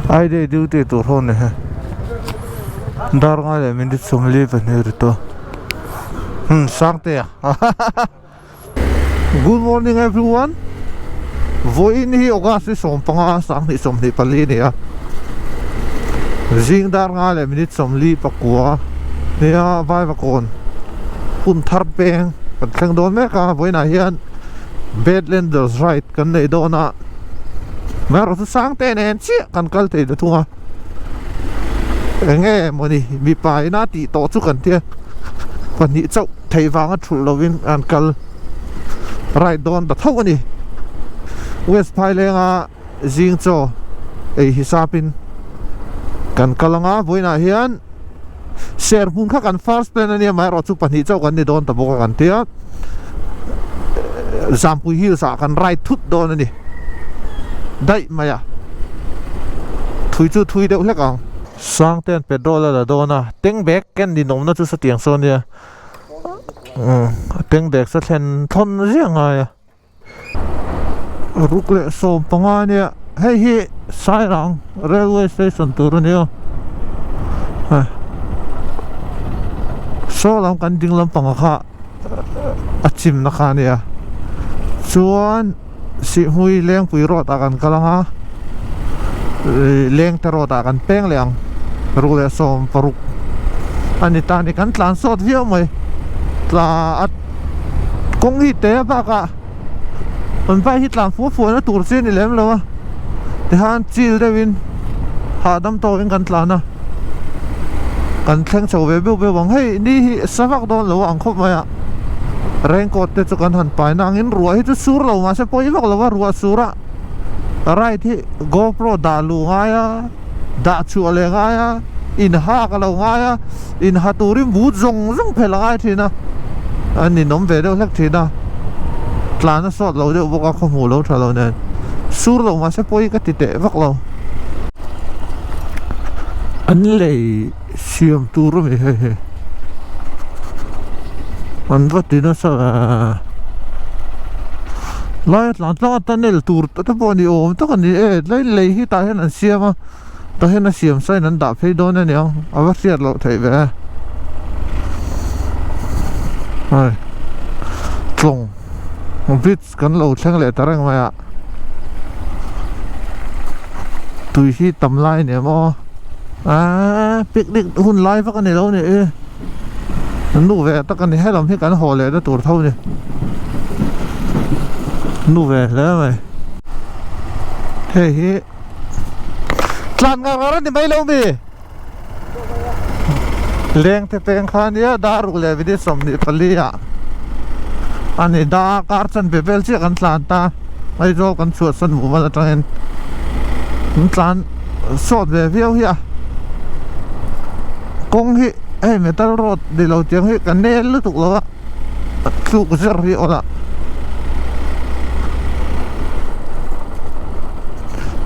I day duty tur ho ni he dar ngai leh minute 42 ri tawh umm Sangtea Good morning everyone vawiin hi August ni 15 2024 a ni a zing dar ngai leh minute 49 nia Vaivakawn hun thar peng kan thleng dawn mek a vawiinah hian Badlanders ride kan neih dawn a. Hmeirawh chu sang te nen chiah kan kal thei ta thung a enge mawni mipa ina tih tawh chu kan tia pahnih chauh theih vanga thulh lovin an kal ride dawn ta tho a ni West Phailenga zing chaw ei hisapin kan kal anga vawiinah hian ser hmun kha kan first plan ania amaherawh chu pahnih chauh kan ni dawn ta bawk a kan tia Zampui Hills ah kan ride thut dawn a ni daih mai a thui chu thui deuh hlek ang. Sangte an petrol a la dawn a tank bag ken ninawmna chu satiang sawn nia tank bag sa thlen thawn ziah ngai a. Ruk leh 15 ania hei hi Sairang railway station tur a nia hei saw lam kan ding lampang ah kha a chimna kha a nia chuan Sihhmui Lengpui road ah kan kal ang a Lengte road ah kan peng leh ang ruk leh 16 a ni ta a ni kan tlan sawt viau mai tla a. Kawng hi te bakah an bike hi tlan fuh fuh na tur chi a ni lem lo a tihian chil deuhin hahdam tawkin kan tlan a kan thleng chho ve beuh beuh ang hei ni hi sa vak dawn lo a ang khawp mai a raincoat te chu kan han pai na angin ruah hi chu sur lo mahse pawi vak lo a ruah sur a ride hi gopro dah luh ngai a. Dah chhuah leh ngai a, inhak a lo ngai a, inha turin but zawng zawng phelh a ngai thin a, a ninawm ve deuh hlek thin a, tlan a sawt lo deuh bawk a, khawhmuh lo tha lo nen, sur lo mahse pawi ka ti teh vak lo. An lei siam tur a mi hei hi, an va ti nasa ve, laia tlan tlang a tunnel tur te pawh ni awm tak a ni e, tlai lei hi tah hian an siam a tah hian a siam sain an dah phei dawn a niang a va hriat loh theih ve hei tlawng bridge kan lo thleng leh ta reng mai a tui hi tam lai a ni em aw aaa picnic hun lai vak a ni lo a ni e nu ve tak a ni helam hi kan haw leh na tur tho a ni nu ve hle mai hei hi tlan ngar ngar a ni mai lo mi leng te peng kha ania dar ruk leh minute 24 ah a ni dar kar chanve vel chiah kan tlan ta Aizawl kan chhuahsan mumal atangin an tlan sawt ve viau hi a kawng hi hei metal road ni lo tiang hi ka nel lutuk lo a tluk zer hi awl a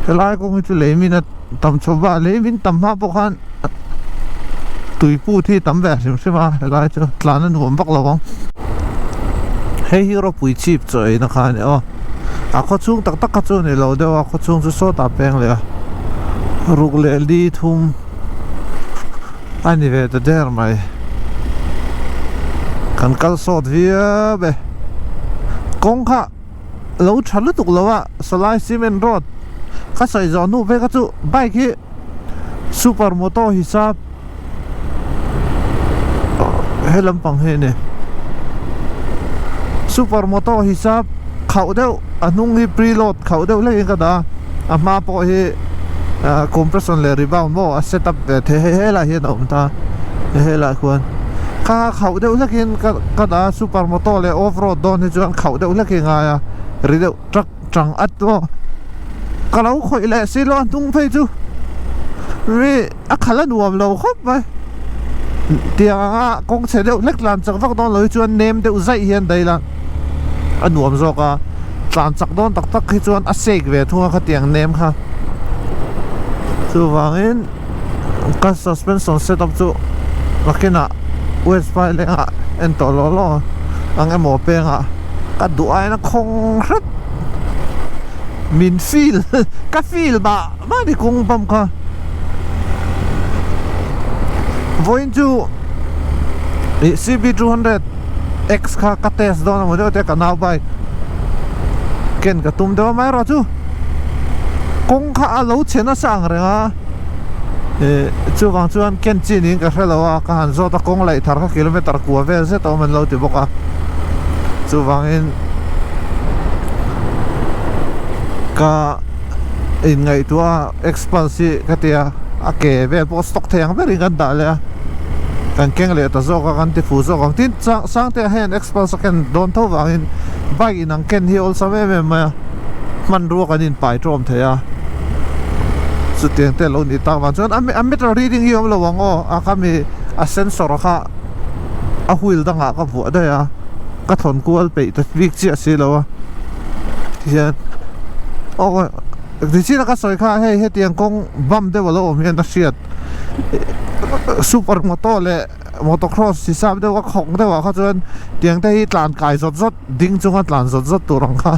helai kawng hi chu lei min a tam chho va lei min tam hma pawh khan tui put hi tam ve hrim hrim a helai chu tlan a nuam vak lo ang hei hi ropui chhip chaw ei na kha a ni aw a khaw chhung tak tak kha chu a ni lo deuh a khaw chhung chu sawtah peng leh a ruk leh li thum a ni ve ta der mai kan kal sawt viau e kawng kha lo tha lutuk lo a sawlai cement road ka sawi zawh hnu phei kha chu bike hi super moto hisap he lampang hi a ni super moto hisap khauh deuh a hnung hi preload khauh deuh hlekin ka dah a a hma pawh hi ah compression leh rebound maw a set up ve thei hei helaiah hian a awm ta helaiah khuan kha khauh deuh hlekin ka ka dah a super moto leh off road dawn hi chuan khauh deuh hlek hi a ngai a ri deuh truck tang at maw ka lo khawih leh si lo a hnung phei chu ri a khalh a nuam lo khawp mai tiang anga kawng chhe deuh hlek tlan chak vak dawn lo hi chuan nem deuh zaih hian daih la a nuam zawk a tlan chak dawn tak tak hi chuan a sek ve thung a khatiang nem kha chuvangin ka suspension setup chu nakinah west phailengah en tawh lawh lawh ang emaw pengah ka duh aiin a khawng hret. Min feel ka feel mah mah ni kawng bump kha. Vawiin chu ih CB 200 X kha ka test dawn a maw deuh te ka nau bike ken ka tum deuh a amaherawh chu kawng kha a lo chhe nasa ang reng a ih chuvang chuan ken chi niin ka hre lo a ka han zawt a kawng laih thar kha kilometer kua vel zet a awm an lo ti bawk a chuvangin ka inngaihtuah a Xpulse hi ka ti a a ke vel pawh stock thei ang berin kan dah leh a kan keng leh ta zawk a kan ti fu zawk ang tin Sangte ah hian Xpulse a ken dawn tho vangin bike in ang ken hi awlsam em em mai a hmanrua kan inpai tawm thei a chutiang te a lo nih tak vang chuan a meter reading hi a awm lo ang aw a khami a sensor kha a wheel dangah ka vuah daih a ka thawn kual peih ta bik chiah si lo a tihian aw tichina ka sawi kha hei hetiang kawng bump deuh a lo awm hian a hriat super moto leh motocross hisap deuh a khawk deuh ah kha chuan tiang te hi tlan kai zawt zawt ding chunga tlan zawt zawt tur ang kha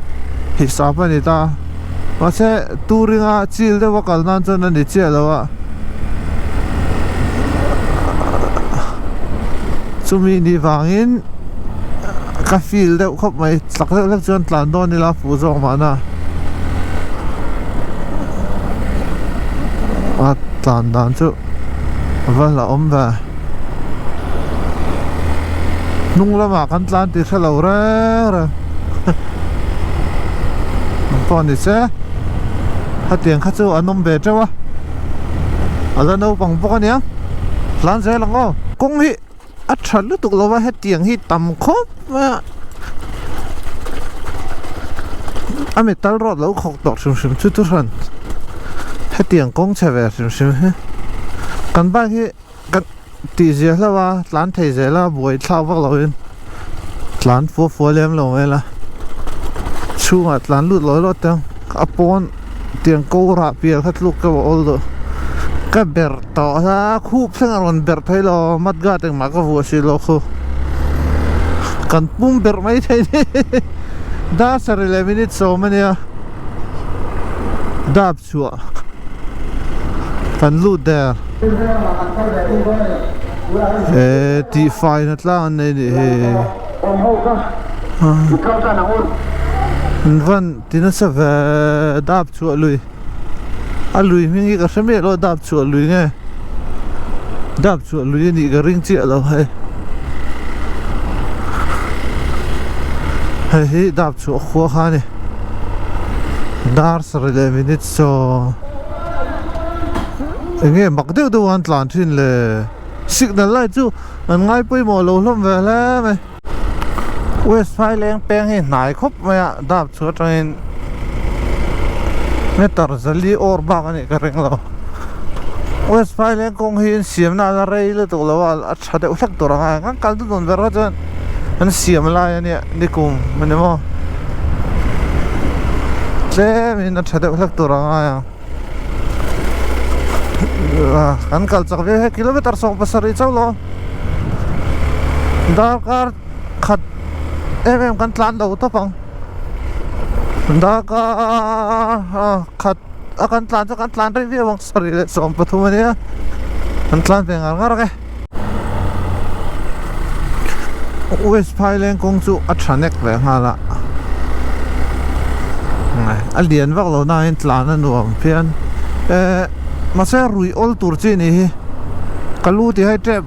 hisap a ni ta mahse touring a chil deuh a kal nan chuan a ni chiah lo a chumi ni vangin ka feel deuh khawp mai chak deuh hlek chuan tlan dawn ila fuh zawk mahna a tlan dan chu va la awm ve hnung lamah kan tlan tih hre lo reng reng ang pawh ni se hetiang kha chu an awm ve teuh a a la naupang bawk ania tlan zel ang aw kawng hi a tha lutuk lo va hetiang hi tam khawp mai a a metal rod lo khawk tawh hrim hrim chu chuan hetiang kawng chhe ve hrim hrim hi kan bike hi kan tih zia hlauh a tlan thei zel a buai thlak vak lo in tlan fua fua lem lo mai la chhungah tlan lut lo lawt ang a pawn tiang ko rah pial kha tluk ka va awl duh ka ber tawh a khup thleng a rawn ber thei lo mat guard engmah ka vuah si lo khu kan pum ber mai thei ni dar sarih leh minute sawm ania dap chhuah kan lut der eh tihfai na tlang an nei nih hi an van ti nasa ve dap chhuah lui. A lui hming hi ka hre miah lo a dap chhuah lui nge dap chhuah lui a nih ka ring chiah lo hei hei hi dap chhuah khua kha a ni dar sarih leh minute saw eng nge mak deuh deuh a an tlan thin le signal light chu an ngai pawimawh lo hlawm ve hle mai. West Phaileng peng hi hnai khawp mai a dap chu atangin meter zali awr bak a nih ka ring lo West Phaileng kawng hi an siam na a rei lutuk lo a a tha deuh hlek tur ang a kan kal dun ber kha chuan an siam lai a nia nikum a ni maw tlem in a tha deuh hlek tur ang a. Kan kal chak viau he kilometer 17 chauh lo darkar khat em em kan tlan lo tawp ang darkar khat a kan tlan chu kan tlan rei viau ang 7:13 ania kan tlan ve ngar ngar ang e West Phaileng kawng chu a tha nek ve nghal a a lian vak lo na in tlan a nuam phian eh mahse rui awl tur chi ni hi ka lu ti hai tep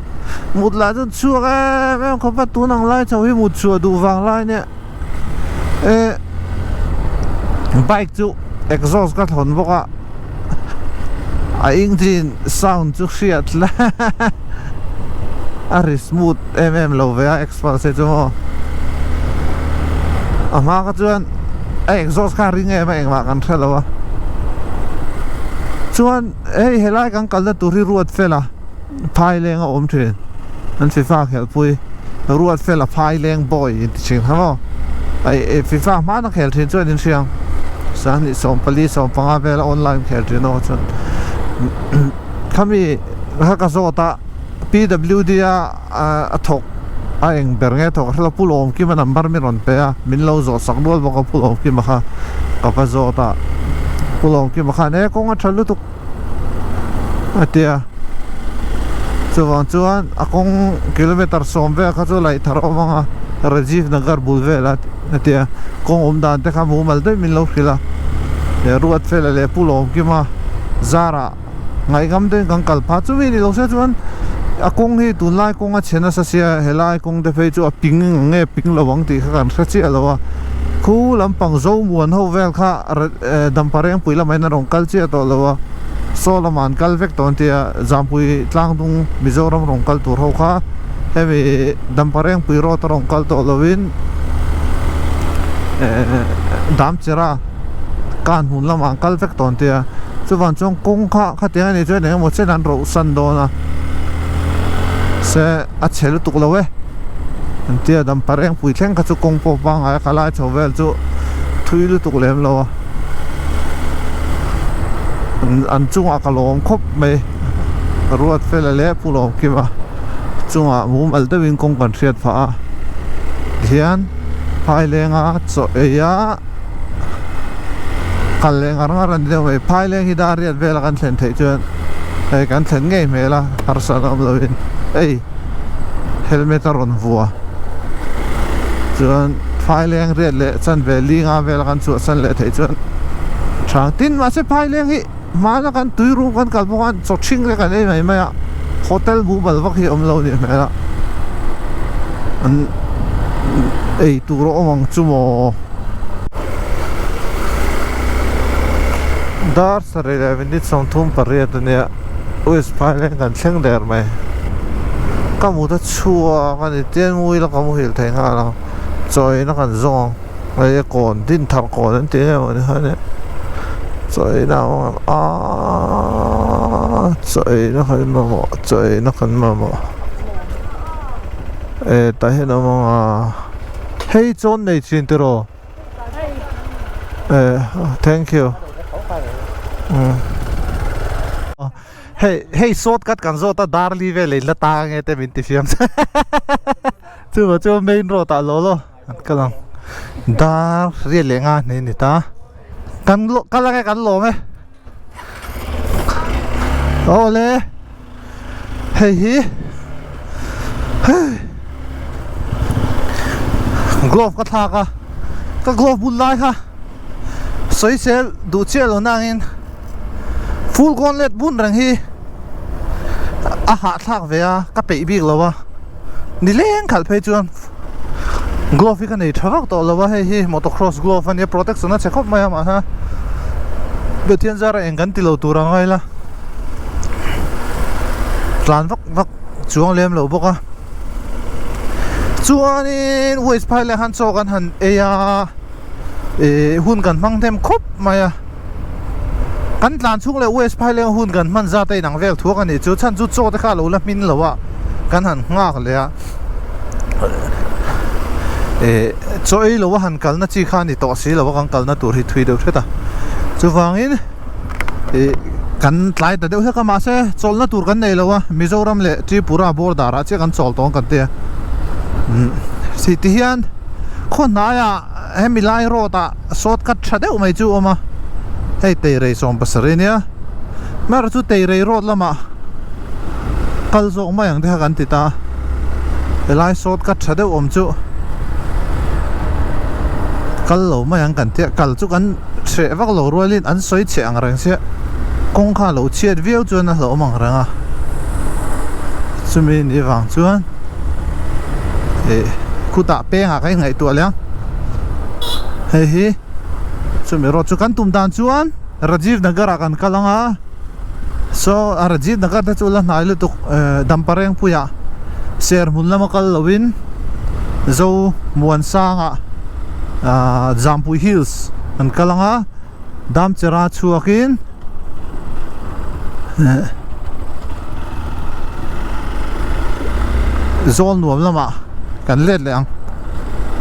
mut lah chuan chhuak em em khawp a tun ang lai chho hi mut chhuah duh vang lai nia eh bike chu exhaust ka thawn bawk a a engine sound chu hriat la a ri smooth em em lo ve a xpulse chu maw a hma kha chuan a exhaust kha a ring em a engmah kan hre lo a chuan hei helai kan kalna tur hi ruat fel a Phaileng a awm thin an FIFA khelhpui ruat fel a Phaileng boy in ti thin kha maw eh FIFA hmana khel thin chuan in hria ang sanghnih 14 15 vela online khel thin ho chuan khami kha ka zawt a P_W_D a a thawk. a eng ber nge thawk a hrelo Pu Lawmkima number min rawn pe a min lo zawh sak nual bawk a Pu Lawmkima kha ka va zawt a Pu Lawmkima khan e kawng a tha lutuk a ti a chuvang chuan a kawng kilometer sawm vel kha chu laih thar awm ang a Rajiv Nagar bul vel a a ti a kawng awm dan te kha mumal daih min lo hrilh a he ruat fela leh Pu Lawmkima zarah ngaihngam deuhin kan kal phah chumi ni lo se chuan a kawng hi tunlai kawng a chhe nasa sia helai kawng te phei chu a ping ang nge ping lo ang tih kha kan hre chiah lo a khu lampang Zomuan ho vel kha Damparengpui lamah hian a rawn kal chiah tawh lo a saw lamah an kal vek tawh an ti a Zampui tlangdung Mizoram rawn kal tur ho kha hemi Damparengpui road a rawn kal tawh lovin ehh Damchera kan hmun lamah an kal vek tawh an ti a chuvang chuan kawng kha khatiang a nih chuan engemaw chen an roh san dawn a se a chhe lutuk lo e an tia Damparengpui thleng kha chu kawng pawh pangngai a khalai chho vel chu thui lutuk lem lo a an chungah ka lawm khawp mai ruat fela leh Pu Lawmkima chungah mumal deuhin kawng kan hriat phah a tihian Phaileng a chaw ei a kal leh ngar ngar a ni deuh mai Phaileng hi dar riat vela kan thlen theih chuan hei kan thlen ngei hmel a harsa an awm lovin hei helmet a rawn vua chuan Phaileng riat leh chanve linga vela kan chhuahsan leh theih chuan tha tin mahse Phaileng hi hmana kan tui rum kan kal bawk a chaw ṭhing te kan ei mai mai a hotel mumal vak hi a awm lo a nih hmel a an ei tur a awm ang chu maw dar sarih leh minute 38 a nia west phaileng kan thleng der mai ka mut a chhuak a ni tian muila ka muhil thei nghal ang chaw eina kan zawng ang. Hei a kawn din thar kawn an tih em ani hian chaw eina a awm ang aaa chaw eina kan mamawh chaw eina kan mamawh e tah hian a awm ang a hei chawn nei thin tiraw e thank you umm. Hei hei shortcut kan zawt a darli vel in la tang e te min ti fiam chuvang chuan main road ah law law. An kal ang dar riat leh nga hne ni ta kan kal ange kan lawm e awle hei hi hei glove ka thlak a ka glove bun lai kha sawisel duh chiah lo nangin full gauntlet bun reng hi a hahthlak ve a ka peih bik lo a. Nileng khalh phei chuan glove hi ka nei tha vak tawh lo a hei hi motocross glove a nia protection a chhe khawp mai a mahse Pathian zara eng kan ti lo tur ang a ila tlan vak vak chuang lem lo bawk a chuanin waste phai leh han chaw kan han ei a ih hun kan hmang hnem khawp mai a kan tlan chhung leh west phaileng hun kan hman zat a inang vel thuak a nih chu chhan chu chaw te kha a lo la hmin lo a kan han nghak leh a ih chaw ei lo a han kalna chi kha a ni tawh si lo a kan kalna tur hi thui deuh hret a chuvangin ih kan tlai ta deuh hlek a mahse chawlhna tur kan nei lo a Mizoram leh Tripura border ah chiah kan chawl tawng kan tia tihian. Khaw hnaiah hemi lai road ah shortcut tha deuh mai chu a awm a, hei Teirei 70 a nia, hmar chu Teirei road lamah kal zawk mai ang te kha kan ti ta a, helai shortcut tha deuh awm chu kal lo mai ang kan tia, kal chu kan hreh vak lo rualin an sawi chhe ang reng sia, kawng kha lo chhiat viau chuan a hlauhawm ang reng a, chumi ni vang chuan. Ih khutah pengah ka inngaihtuah leh ang hei hi chumi road chu kan tum dan chuan Rajiv Nagar ah kan kal ang a saw a Rajiv Nagar te chu la hnai lutuk eh Damparengpuiah Serhmun lama kal lovin Zo Muansangah ah Zampui Hills kan kal ang a. Damchera chhuakin zawl nuam lamah kan let leh ang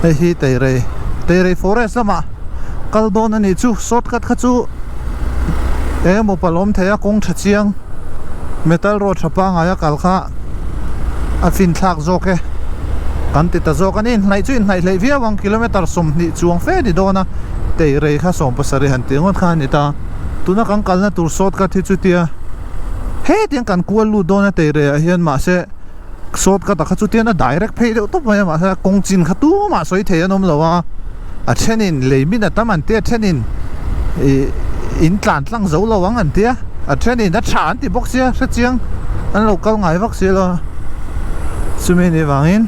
hei hi Teirei Teirei forest lamah kal dawn a nih chu shortcut kha chu eng emaw palh awm thei a kawng tha chiang metal road tha pangngai a kal kha a fin thlak zawk e. Kan ti ta zawk a ni, inhnaih chu inhnaih hleih viau ang, kilometre 20 chuang fe a ni dawn a, Teirei kha 70 han tih ngawt kha a ni ta. Tuna kan kalna tur shortcut hi chutia hetiang kan kual lut dawn a Teirei ah hian mahse shortcut ah kha chutian a direct phei deuh tawp mai a mahse kawng chin kha tumah sawi thei an awm lo a, a thenin lei min a tam an tia a thenin ih in tlan tlang zo lo ang an tia a thenin a tha an ti bawk sia hrechiang an lo kal ngai vak si lo a chumi ni vangin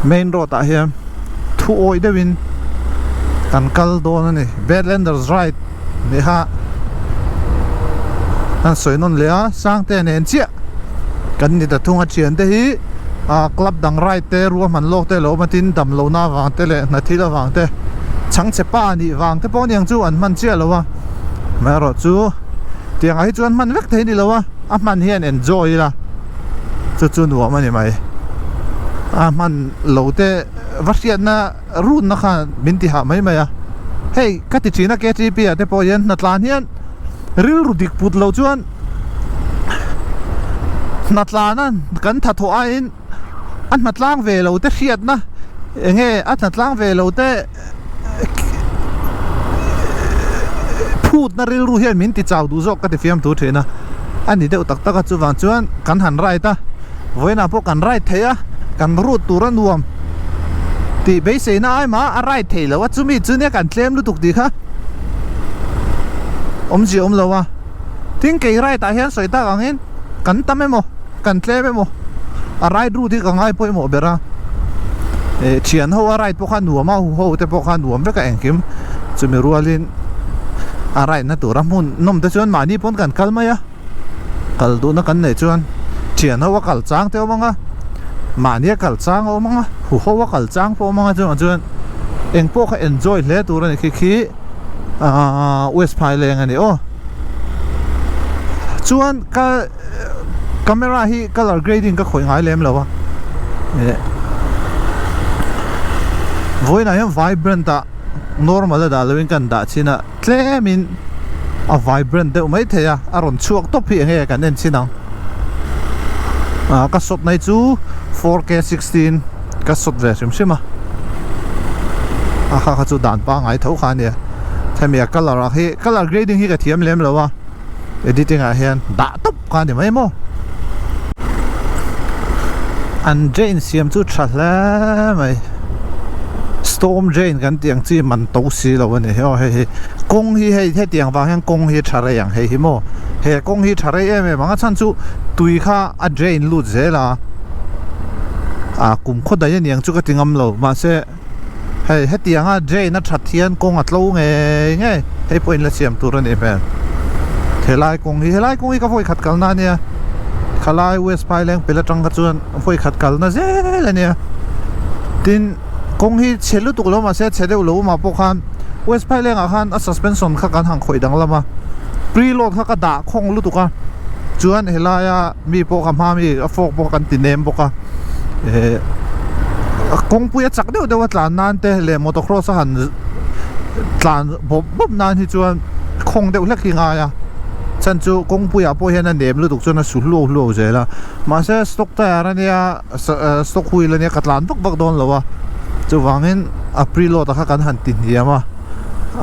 main road ah hian thu awih deuhin kan kal dawn a ni Badlanders ride nih kha an sawi nawn leh a Sangte nen chiah kan ni ta thung a thian te hi ah club dang ride te ruahman lawk te lo awm a tin dam lohna avang te leh hna thil avang te chhangchhe pa nih vang te pawh aniang chu an hman chiah lo a amaherawh chu tiang ah hi chuan hman vek thei ni lo a a hman hian enjoy ila chu chu nuam a ni mai a hman lo te va hriatna runna khan min ti hah mai mai a hei ka ti thin a ktp ah te pawh hian hna tlan hian rilru dik put lo chuan hna tlana kan tha thawh aiin a hna tlang ve lo te hriatna eng nge a hna tlang ve lo te phutna rilru hian min ti chau duh zawk ka ti fiam thu thin a a ni deuh tak tak a chuvang chuan kan han ride a vawiinah pawh kan ride thei a kan route tur a nuam tih beiseina ai mah a ride thei lo a chumi chu nia kan tlem lutuk tih kha awmzia awm lo a tin kei ride ah hian sawi tak angin kan tam emaw kan tlem emaw a ride route hi ka ngai pawimawh ber a eh thian ho a ride pawh kha nuam a hu ho te pawh kha nuam vek a engkim chumi rualin a ride na tura hmun nawm te chuan mahni pawn kan kal mai a kal duhna kan neih chuan thian ho a kal chang te awm ang a mahni a kal chang a awm ang a hu ho a kal chang pawh awm ang a chuvang chuan engpawh kha enjoy hle tur a ni khi khi ahh west phaileng a ni aw chuan ka camera hi colour grading ka khawih ngai lem lo a eh vawiinah hian vibrant ah normal a dah loin kan dah chin a tlemin a vibrant deuh mai thei a a rawn chhuak tawp hi enge kan en chin ang ah ka shot na hi chu 4K 16 ka shot ve hrim hrim a a kha kha chu dan pangngai tho kha a nia hemi a colour ah hi colour grading hi ka thiam lem lo a editing ah hian dah tawp kha a ni mai maw an drain siam chu tha hle mai storm drain kan tih ang chi man to si lo a ni aw hei hi kawng hi hei hetiang vang hian kawng hi tha rei ang hei hi maw he kawng hi tha rei em em ang a chhan chu tui kha a drain lut zel a ah kum khaw daih a ni ang chu ka ti ngam lo mahse Hei hetianga drain a that hian kawng a tlo ngei ngei hei pawh in la siam tur a nih hmel helai kawng hi helai kawng hi ka vawi khat kalna a nia khalai west phaileng pel atang kha chuan vawi khat kalna zel a nia tin kawng hi chhe lutuk lo mahse chhe deuh lo awmah pawh khan west phaileng ah khan a suspension kha kan han khawih danglam a preload kha ka dah khawng lutuk a chuan helaia mi pawh ka hma mi a fork pawh kan ti nem bawk a. eh kawngpui a chak deuh deuh a tlan nan te leh motocross a han tlan bawp bawp nan hi chuan khawng deuh hlek hi ngai a chhan chu kawngpui ah pawh hian a nem lutuk chuan a su hluau hluau zel a mahse stock tyre ania stock wheel ania ka tlan vak vak dawn lo a chuvangin a preload a kha kan han ti hniam a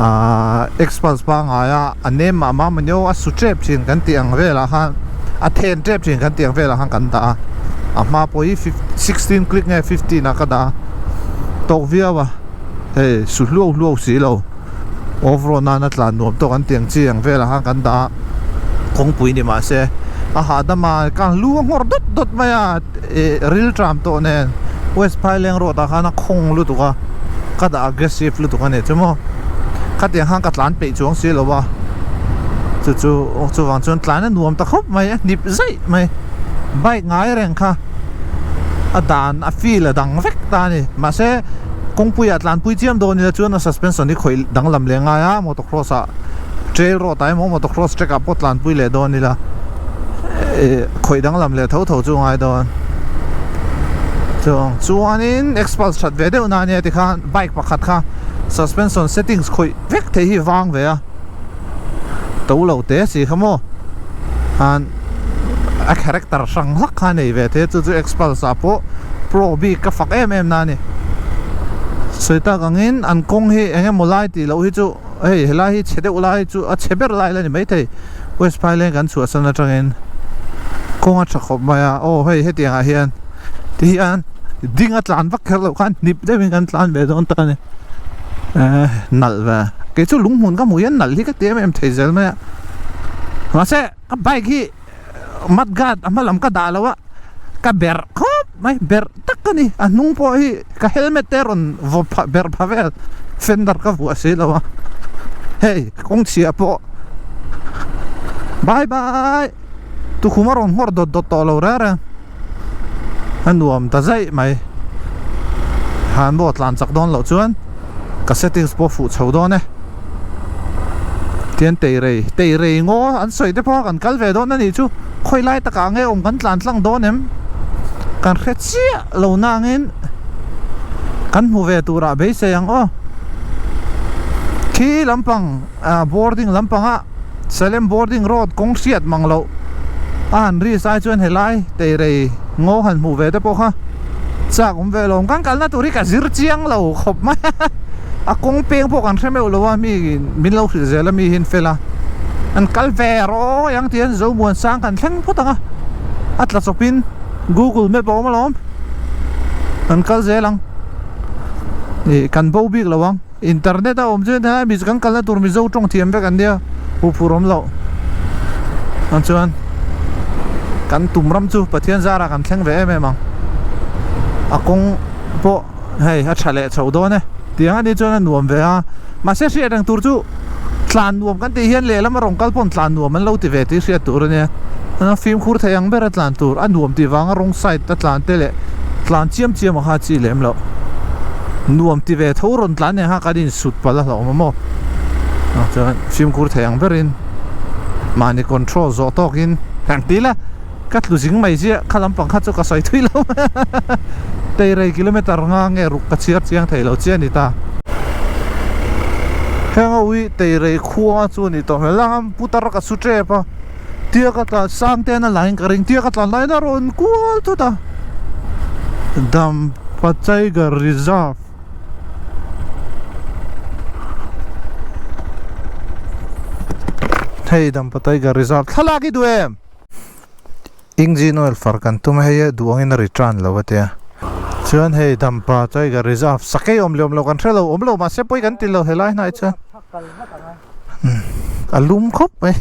ahh express pangngai a a nem mah mah mawni aw a su tep thin kan tih ang velah khan a then tep thin kan tih ang velah khan kan dah a a hma pawh hi 16 click nge 15 ah ka dah a tawk viau a hei su hluau hluau si lo off road nana tlan nuam tawk an tih ang chi ang velah khan kan dah a kawngpui ni mah se a hahdam a ka lu a nghawr dawt dawt mai a ih ril tram tawh nen west phaileng road ah khan a khawng lutuk a ka dah aggressive lutuk a ni chu maw khatiang khan ka tlan peih chuang si lo a chu chu chuvang chuan tlan a nuam ta khawp mai a hnip zaih mai bike ngai reng kha a dan a feel a dang vek ta a ni mahse kawngpui ah tlanpui chiam dawn ila chuan a suspension hi khawih danglam leh ngai a motocross ah trail road ah emaw motocross track ah pawh tlanpui leh dawn ila. Ih khawih danglam leh tho tho chu ngai dawn chuang chuanin xpulse that ve deuh na ania tikhan bike pakhat kha suspension settings khawih vek thei hi vang ve a to lo te si kha maw an a character hrang hlak kha a nei ve thei a, chu chu Xpulse ah pawh pro bik ka fak em em na a ni. Sawi tak angin an kawng hi eng emaw lai tih loh hi chu hei helai hi chhe deuh lai chu a chhe ber lai la ni maithei West Phaileng kan chhuahsan atangin kawng a tha khawp mai a, aw hei hetiang ah hian ti hian ding a tlan vak kher loh khan hnip deuhin kan tlan ve dawn ta a ni eh nalh ve kei chu lunghmun ka hmuh hian nalh hi ka ti em em thei zel mai a mahse ka bike hi mud guard a hma lam ka dah lo a ka berh khawp mai berh tak a ni a hnung pawh hi ka helmet te rawn vaw pha berh pha vel fender ka vuah si lo a hei kawng chhia pawh bye bye tukhum a rawn nghawr dawt dawt tawh lo reng reng a nuam ta zaih mai han maw tlan chak dawn loh chuan ka settings pawh fuh chho dawn e tian tei rei tei rei ngaw an sawi te pawh kan kal ve dawn a nih chu khawi lai takah nge awm kan tlan tlang dawn em kan hre chiah lo nangin kan hmu ve turah beisei ang aw khi lampang ah boarding lampanga Salem boarding road kawng hriat mang loh a han ri sai chuan helai teirei ngaw han hmuh ve te pawh kha chak awm ve lo kan kalna tur hi ka zir chiang lo khawp mai a a kawng peng pawh kan hre meuh lo a mi min lo hrilh zel a mi hi an fel a an kal ve rawi ang tihian Zomuan sang kan thleng phawt ang a a tla chawpin google map a awm alawm kan kal zel ang ih kan bo bik lo ang. Internet a awm chuan helai mi kan kalna tur Mizo tawng thiam vek an nia hu phur awm loh ang chuan kan tum ram chu Pathian zarah kan thleng ve em em ang a kawng pawh hei a tha leh chho dawn e tiang anih chuan a nuam ve a mahse hriat reng tur chu tlan nuam kan tih hian lehlam a rawn kal pawn tlan nuam an lo ti ve tih hriat tur a nia fimkhur thei ang ber a tlan tur a nuam tih vanga rawng side a tlan te leh tlan chiam chiam a kha chi lem loh. Nuam ti ve tho rawn tlan nen kha kan insut palh a hlauhawm a maw ah chuan fimkhur thei ang berin mahni control zawh tawkin heng ti ila ka tlu zing mai chiah kha lampang kha chu ka sawi thui lo teirei kilometer nga nge ruk ka chhiar chiang thei lo chiah a ni ta. Heng ho hi teirei khua chu a ni tawh hmel a putar ka su tep a tia ka tlan sang te an a lain ka ring tia ka tlan laiin a rawn kual thut a Dampa Tiger Reserve hei Dampa Tiger Reserve thlalak i duh em engine oil far kan tum a hei a duh angin a return lo a tia chuan hei Dampa Tiger Reserve sakei awm leh awm lo kan hre lo awm lo mahse pawi kan ti lo helai hnai chuan. A lum khawp mai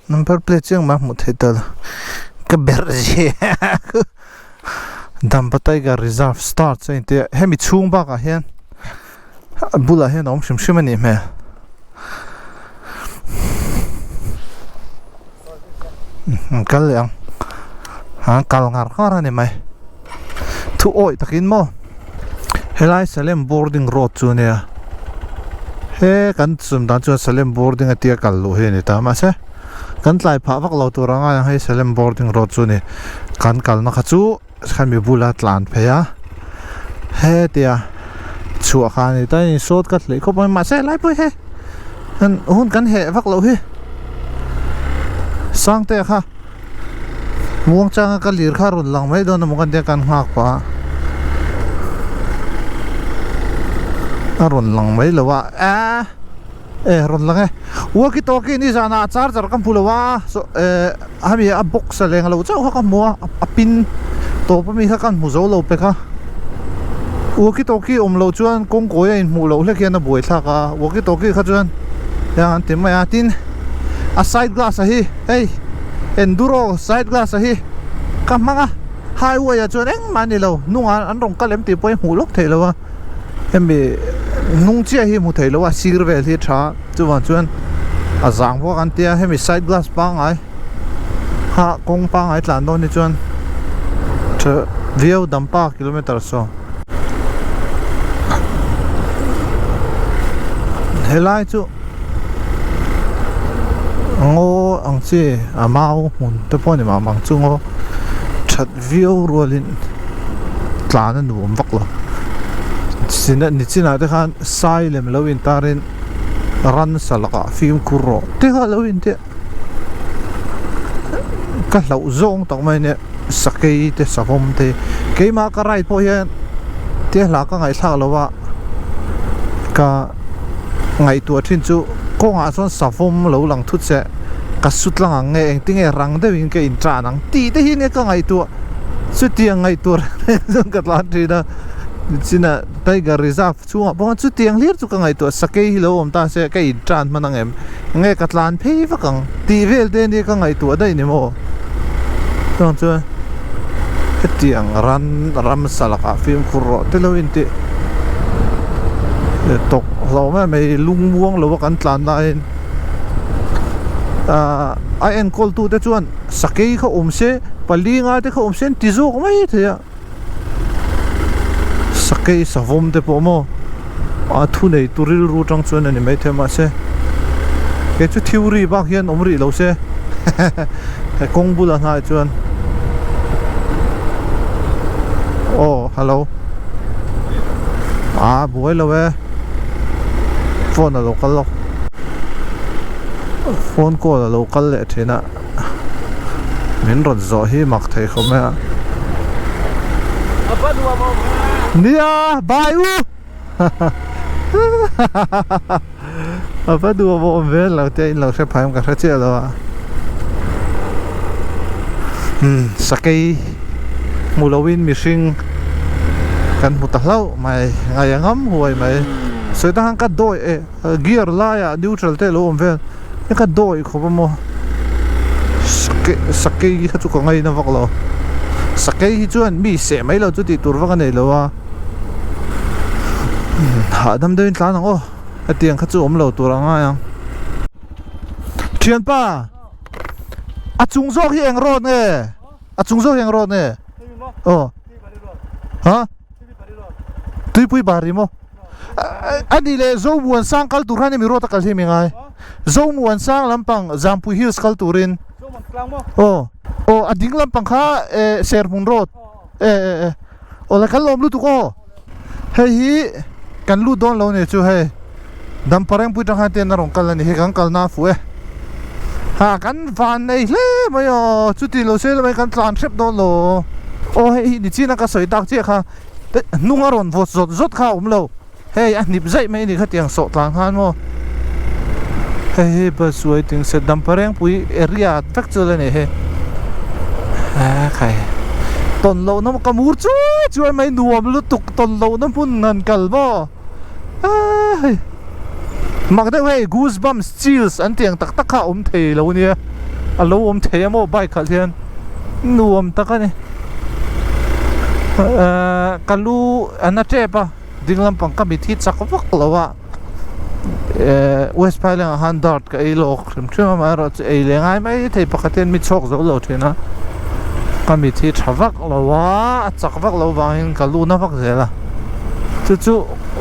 number plate chu engmah hmuh theih tawh lo ka berh ziah Dampa Tiger Reserve start chu a inti a hemi chhung bakah hian a bulah hian a awm hrim hrim a nih hmel an kal leh ang an kal ngar ngar a ni mai thu awih takin maw helai Salem boarding road chu ania he kan chum dan chuan Salem boarding a tia kal luh hi a ni ta mahse kan tlai phah vak lo tur anga hei Salem boarding road chu a ni kan kalna kha chu khami bula tlan phei a hetia chhuah kha a ni ta in short cut hlei khawp mai mahse helai pawh hi hun kan heh vak loh hi Sangte kha. Muang changa ka lir kha rawn lang mai dawn a maw ka tia kan nghak pah a a rawn lang mai lo a eh eh rawn lang e walkie talkie ni zanah a charger ka hmu lo a saw eh hemi a box a leng lo chauh kha ka hmu a a pin tawp ami kha kan hmu zo lo pek a walkie talkie awm loh chuan kawngkawi a inhmuh loh hlek hian a buaithlak a walkie talkie kha chuan heng an ti mai a tin a side glass a hi hei enduro side glass a hi ka hmang a highway ah chuan engmah a ni lo hnungah an rawn kal em tih pawh hi hmuh lawk theih lo a hemi hnung chiah hi hmu thei lo a sir vel hi a tha chuvang chuan a zang bawk an tia hemi side glass pangngai kha kawng pangngai tlan dawn hi chuan tha viau dampa kilometer saw helai chu. Ngaw ang chi a mau hmun te pawh a ni mah ang chu ngaw that viau rualin tlan a nuam vak lo ni chinah te khan sai lem lo intarin ransa lakah fimkhur rawh te kha lo inti a. Ka hlauh zawng tak mai nia sakei te savawm te keimah ka ride pawh hian tia hla ka ngaihthlak lo a ka ngaihtuah thin chu kawngah chuan savawm lo lang thut se ka su tlang ang nge engtinge rang deuhin ka in tan ang tih te hi nia ka ngaihtuah chutiang ngaihtuah reng reng chuan ka tlan thin a nichinah tiger reserve Chungah pawh khan chutiang hlir chu ka ngaihtuah sakei hi lo awm ta se ka in tan hman ang em? Nge ka tlan phei vak ang tih vel te ania ka ngaihtuah daih ni maw? Chuang chuan hetiang ran ramsa lakah fimkhur rawh te lo intih tawk hlauh mai mai lungmuang lo a kan tlan laiin ahh a enkawl tu te chuan sakei kha awm se pali nga te kha awm se an ti zawk mai thei a. Sakei savawm te pawh maw a thu nei tu rilru tang chuan a ni maithei mahse kei chu theory bak hian awm rih lo se he kawng bulah hnaiah chuan aw hello ah buai lo e phone a lo kal lawk phone call a lo kal leh thin a. Min rawn zawh hi mak thei khawp mai a. Nia bye u A va nuam awm ve lo te in lo hre phai ka hre chiah lo a. Hmm sakei hmu lo in mihring kan hmu ta hlauh mai ngai a ngam huai mai. Sawi ta khan ka dawi eh gear laiah neutral te lo awm vel. Hei ka dawi khawp a maw sakei sakei kha chu ka ngaina vak lo sakei hi chuan mi seh mai lo chu tih tur vak a nei lo a hahdam deuhin tlan ang aw hetiang kha chu awm lo tur a ngai ang thianpa a chung zawk hi eng road nge a chung zawk hi eng road nge aw ha tuipui bari maw. A ni leh Zomuansang kal tur hian hemi road a kal hi mi ngai. Zomuansang lampang Zampui Hills kal turin. Aw aw a ding lampang kha eh Serhmun road e e e aw la kan lawm lutuk aw. Hei hi kan lut dawn lo ni chu hei Damparengpui tang khan ten a rawn kal a ni hei kan kalna a fuh e. Ha kan van nei hle mai aw chuti lo se lamah hian kan tlan hrep dawn lo. Aw hei hi nichina ka sawi tak chiah kha. Hnung a rawn vawt zawt zawt kha a awm lo hei a hnip zaih mai a ni khatiang sawh tlang khan maw hei hi bus waiting shed Damparengpui area vek chu la ni hei a khai tawn loh na ka mur chuai chuai mai nuam lutuk tawn loh na hmun han kal maw a hei mak deuh hei goosebumps chills an tih ang tak tak kha a awm thei lo nia a lo awm thei a maw bike khalh hian nuam tak a ni ehh ka lu a na tep a ding lampang ka mit hi chak vak lo a ehh west phailang ah khan dart ka ei lawk hrim hrim a amaherawhchu ei leh ngai mai thei pakhat hian mi chhuak zo lo thin a ka mit hi tha vak lo a a chak vak lo vangin ka lu na vak zel a chu chu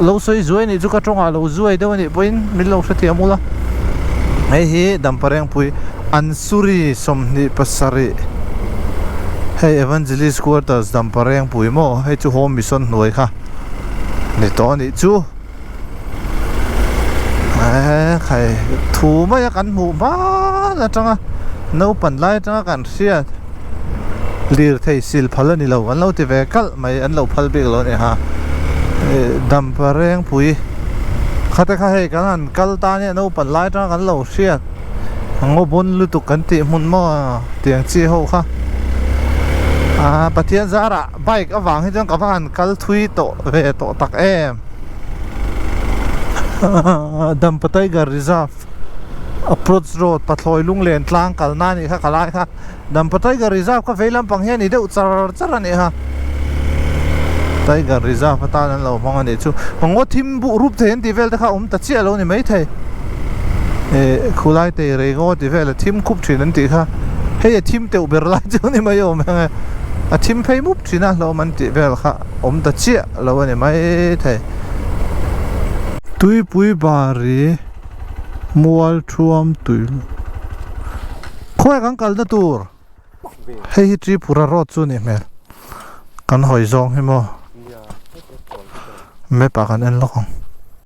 lo sawi zuai nih chu ka tawngah lo zuai deuh a nih pawhin min lo hrethiam ula hei hi Damparengpui Ansuri 27 hei Evangelist Quarters Damparengpui maw hei chu Home Mission hnuai kha ni tawh a nih chu eee khai thu mai a kan hmuh hman atanga naupang lai atanga kan hriat lirthei sil phal a ni lo an lo ti ve kalh mai an lo phal bik lo a ni ha Damparengpui khate kha hei kan han kal tan hian naupang lai atanga kan lo hriat ngaw bawn lutuk kan tih hmun maw tiang chi ho kha ah Pathian zarah bike avang hi chuan ka va han kal thui tawh ve tawh tak em Dampa Tiger Reserve Approach Road Pathlawi Lunglen tlang kalna a nih kha ka lai kha Dampa Tiger Reserve kha vei lampang hian a ni deuh char char a nih kha Tiger Reserve atan an lo hmang a nih chu ngaw thim buh rup thei an tih vel te kha a awm ta chiah lo a ni maithei eh khulai tei rei ngaw tih vel a thim khup thin an tih kha hei a thim teuh ber lai chu a ni mai awm ang e a thim phei mup thin a hlawm an tih vel kha awm ta chiah lo a ni maithei Tuipui bari mual thuam tui khawi kan kalna tur hei hi Tripura road chu a nih hmel kan hawi zawng hi maw map ah kan en lawk ang.